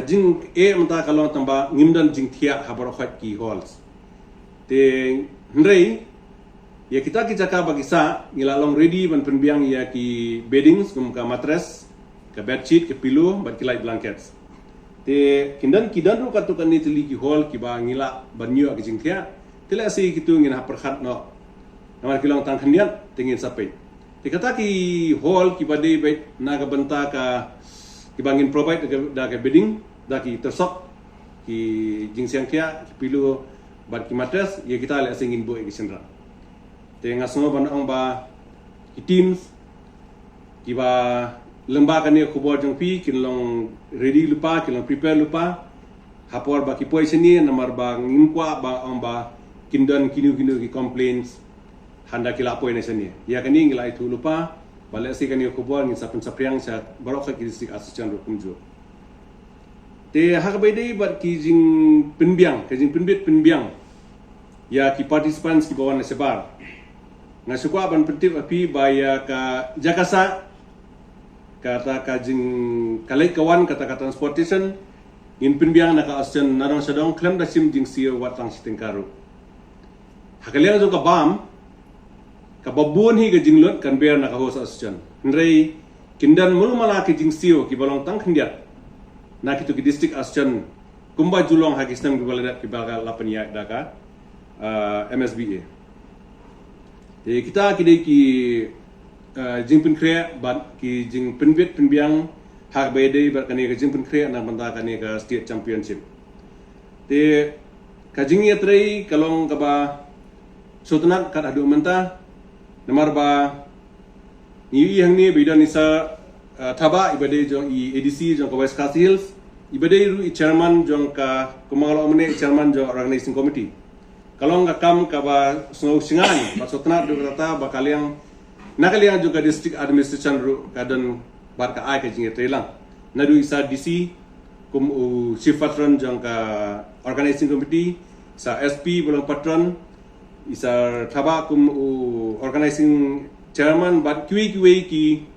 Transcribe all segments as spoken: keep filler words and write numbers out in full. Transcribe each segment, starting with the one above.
Jingeh mynta ka long tang ba ngim don jingthiah ha baroh khoit ki halls. Te hynrei ïa kita ki jaka ba ki sah ngi la long ready ban pynbiang ïa ki beddings kum ka mattress, ka bedsheet, ka pillow bad ki light blankets. Te kin don, ki don ruh katto katne tylli ki hall kiba ngi lah ban ñiew ki jingthiah. Te lehse kitu ngin hap pyrkhat noh. Namar ki long tang khyndiat te ngin sa peit. Te kata ki hall kiba dei beit na ka bynta ka, kiba ngin provide da ka, da ka bedding, da ki tyrsok, ki jingsiang thiah, ki pillow bad ki mattress, ïa kita lehse ngin buh ïa ki shynrang. Te nga sngew ban ong ba ki teams kiba lyngba kane ka khubor jong phi kin long ready lypa, kin long prepare lypa ha por ba ki poi shane, namar ba ngim kwah ba ong ba kin don kino kino ki complaints hynda ki la poi na shane. Ïa kane ngi la ithuh lypa, ba lehse kane ka khubor ngin sa pynsaphriang sha baroh ki district association ruh kumjuh. Te ha kaba ïadei bad ki jingpynbiang, ka jingpynbit pynbiang ïa ki participants kiba wan na shabar, nga sngewkwah ban pyntip ha phi ba ïa ka jaka sah, kata ka jing, ka leit ka wan, kata ka transportation, ngin pynbiang na ka association nadong shadong khlem da shim jingsiew wat tang shi tyngka ruh. Ha ka liang jong ka bam, kaba bun hi ka jinglut kan ber na ka host association. Hynrei kin don mulu mala ki jingsiew kiba long tang khyndiat na kitu ki district association kumba ju long ha ki snem kiba la dep kiba la pynïaid da ka, ah, M S B A. Te kita ki dei ki, ah, jingpynkhreh bad ki jingpynbit pynbiang ha kaba ïadei bad kane ka jingpynkhreh na ka bynta kane ka state championship. Te ka jingïatrei ka long kaba sngewtynnat kat haduh mynta, namar ba ngi ïohi hangne ba i don i Sir, uh, Thabah, iba dei jong i A D C jong ka West Khasi Hills, iba dei ruh i chairman jong ka, kumba nga la ong mynne, i chairman jong ka organizing committee. Ka long ka kam kaba sngewsynei bad sngewtynnat haduh katta ba ka liang, na ka liang jong ka district administration ruh ka don bad ka ai ka jingïatreilang. Naduh i Sir D C kum u chief patron jong ka organizing committee, Sir S P ba long patron, i Sir Thabah kum u organizing chairman bad kiwei kiwei ki,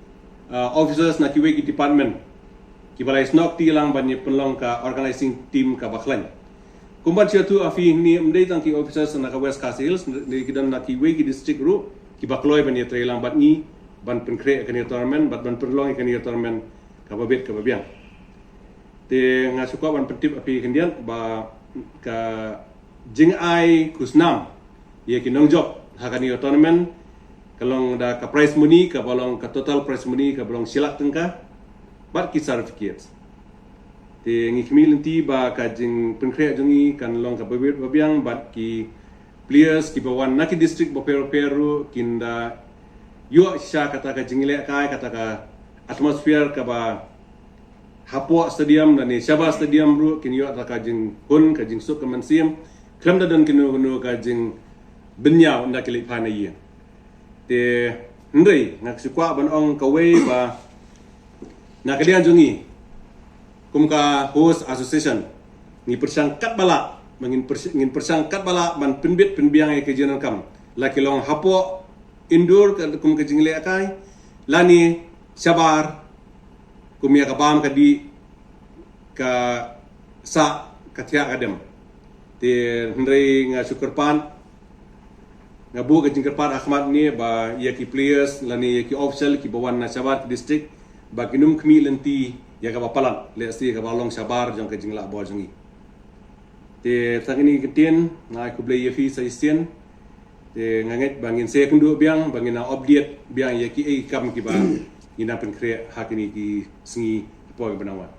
uh, officers na kiwei ki department kiba la ïasnoh kti lang ban ïa pynlong ka organizing team kaba khlaiñ. Kumba shu ïathuh ha phi hangne, ym dei tang ki officers na ka West Khasi Hills, hynrei ki don na kiwei ki district ruh kiba kloi ban ïatreilang bad ngi ban pynkhreh ïa kane ka tournament bad ban pynlong ïa kane ka tournament kaba bit kaba biang. Te nga sngewkwah ban pyntip ha phi khyndiat ba ka jingai khusnam ïa ki nongjop ha kane ka tournament ka long da ka prize money kaba long, ka total prize money kaba long shi lak tyngka bad ki certificates. Te ngi khmih lynti ba ka jingpynkhreh jong ngi kan long kaba bit ba biang bad ki players kiba wan na ki district bapher bapher ruh kin da ïoh shisha kata ka jinglehkai, kata ka atmosphere kaba hapoh stadium lane shabar stadium ruh kin ïoh da ka jinghun, ka jingsuk ka mynsiem, khlem da don kino kino ka jingbynñiaw ynda ki leit phai na ïing. Te hynrei nga sngewkwah ban ong kawei ba na ka liang jong ngi kum ka host association ngi pyrshang katba lah, ba ngin pyrsh-, ngin pyrshang katba lah ban pynbit pynbiang ïa ka jingdonkam, la ki long hapoh indoor ka, kum ka jinglehkai, lane shabar, kum ïa ka bam ka dih, ka sah, ka thiah ka dem. Te hynrei nga shu kyrpad, nga buh ka jingkyrpad ha khmat ne ba ïa ki players lane ïa ki official kiba wan na shabar ki district ba kin ym khmih lynti ïa kaba palat, lehse kaba long shabar jong ka jinglah bol jong ngi. Te tang kine ki ktien, nga ai khublei ïa phi sa shisien. Te nga ngeit ba ngin sa ïakynduh biang, ba ngin nang update biang ïa kiei ki kam kiba ngin nang pynkhreh ha kine ki sngi ki por kiba nang wan.